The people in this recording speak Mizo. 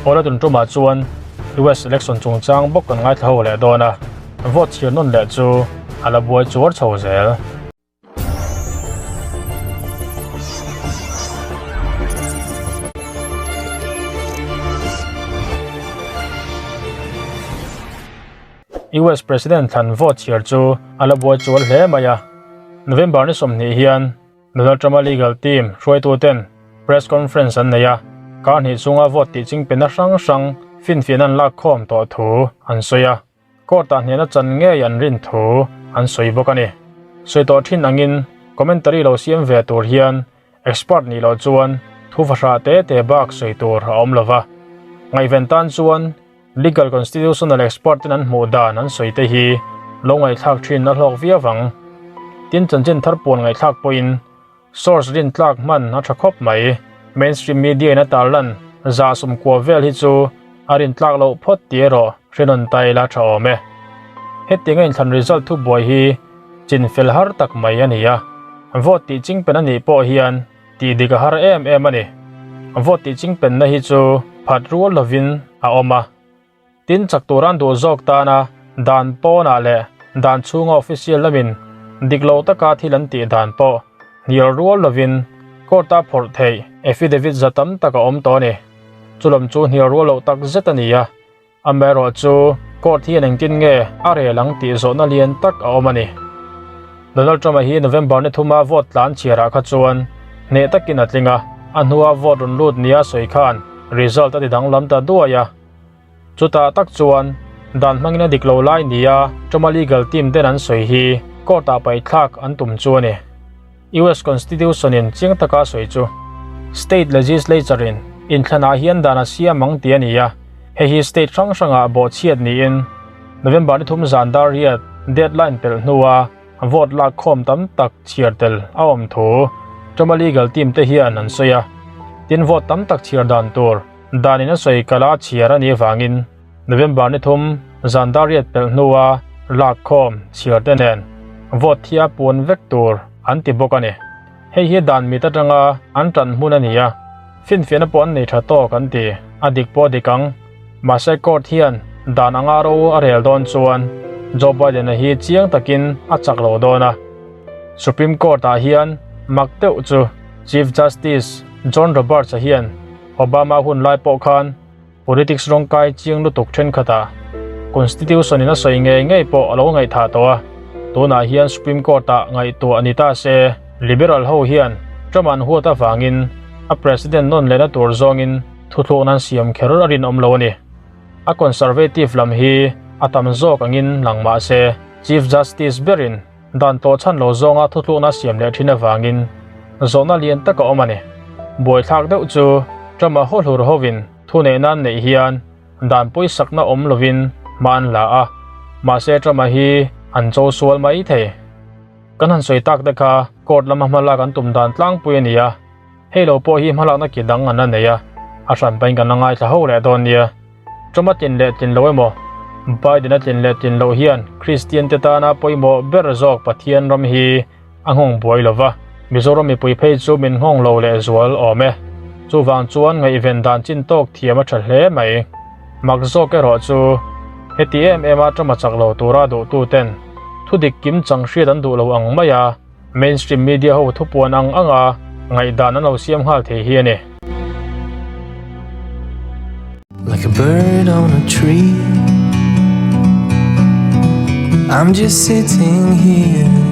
Awle tun tumah chuan US election chungchang bawk kan ngaithla ho leh dawn a, vote chhir nawn leh chu a la buai chuar chho zel. US President thlan vote chhiar chu a la buai chual hle mai a, November ni 20 hian Donald Trump-a legal team hruaituten press conference an nei a, kar hnih chhunga vote tih chingpenna hrang hrang finfiahna an lak khawm tawh thu an sawi a, court-ah hnehna chan ngei an rin thu an sawi bawk a ni. Sawi tawh thin angin commentary lo siam ve tur hian expert nih loh chuan thu fahrah te te bak sawi tur a awm lova, ngaihven tan chuan Legal constitutional expert ten an hmuh dan an sawi te hi lo ngaihthlak thin a hlawk viau vang. Tin chanchin thar puan ngaihthlak pawhin source rin tlak hman a tha khawp mai. Mainstream media in a tarlan zah sawmkua vel hi chu a rin tlak loh phawt tih erawh hre nawn ta ila tha awm e. Hetiang a inthlan result thubuai hi chin fel har tak mai a ni a. Vote tih chingpen a nih pawh hian Tih dik a har em em a ni. Vote tih chingpenna hi chu phat rual lovin a awm a. Tin chak tur an duh zawk tana dan pawnah leh dan chhunga official lamin dik lo taka thil an tih dan pawh hnial rual lovin court-a phawrh theih affidavit za tam tak a awm tawh a ni. Chulam chu hnial rual loh tak zet a ni a. Amaherawh chu court hian engtin nge a rel ang tih zawhna lian tak a awm a ni. Donald Trump-a hi November ni thuma vote tlan chhiarah kha chuan hneh takin a tling a, a hnua vote rawn lut nia sawi khan result a ti danglam ta duai a. Chutah tak chuan dan hmangin a dik lo lai nia Trump-a legal team ten an sawi hi court-ah paihthlak an tum chu a ni. US Constitution in chiang taka sawi chu State Legislature in inthlanah hian dan a siam ang tih a ni a, hei hi state hrang hrangah bawhchhiat niin November ni thum zan dar riat deadline pelh hnua vote lak khawm tam tak chhiar tel a awm thu Trump-a legal team te hian an sawi a, tin vote tam tak chhiar dan tur danin a sawi kala chhiar a nih avangin November ni thum zan dar riat pelh hnua lak khawm chhiar te nen vote thia puan vek tur an ti bawk a ni. Hei hi dan mit atanga an tan hmun a ni a, finfiahna pawh an nei tha tawk an ti, a dik pawh a dik ang. Mahse court hian dan anga ro a rel dawn chuan Joe Biden-a hi chiang takin a chak lo dawn a. Supreme Court-ah hian mak deuh chu Chief Justice John Roberts-a hian Obama hun lai pawh khan Politics rawngkai chiang lutuk thenkhatah Constitution in a sawi ngei ngei pawh a lo ngaihthah tawh a, tunah hian Supreme Court ah ngaihtuah ni ta se, Liberal ho hian Trump an huat avangin a President nawn lehna tur zawngin thuthlukna an siam kher a rinawm lo a ni. A Conservative lam hi a tam zawk angin lang mah se, Chief Justice berin Dan tawh chhan lo zawnga thuthlukna siam leh thin avangin zawhna lian tak a awm a ni. Buaithlak deuh chu Trump-a haw hlur hovin thu neih nan neih hian dan pawisakna awm lovin hma an la a, mahse Trump-a hi an cho sual mai thei. Kan han sawi tak te kha court lama hmalak an tum dan tlangpui a ni a, hei lo pawh hi hmalakna ki dang an la nei a, a hranpain kan la ngaithla ho leh dawn nia. Trump a tlin leh tlin lo emaw, Biden a tlin leh tlin loh hian Kristian te tana pawimawh ber zawk Pathian ram hi a nghawng buai lo va, Mizoram mipui phei chu min nghawng lo leh zual awm e. Chuvang chuan ngaihven dan chin tawk thiam a tha hle mai. Mak zawk erawh chu heti em em a Trump a chak lo tura duhtu ten thudik kim chang hriat an duh lo ang mai a, Mainstream media ho thupuan ang anga ngaihdan an lo siam nghal thei hi a ni. Like a bird on a tree I'm just sitting here.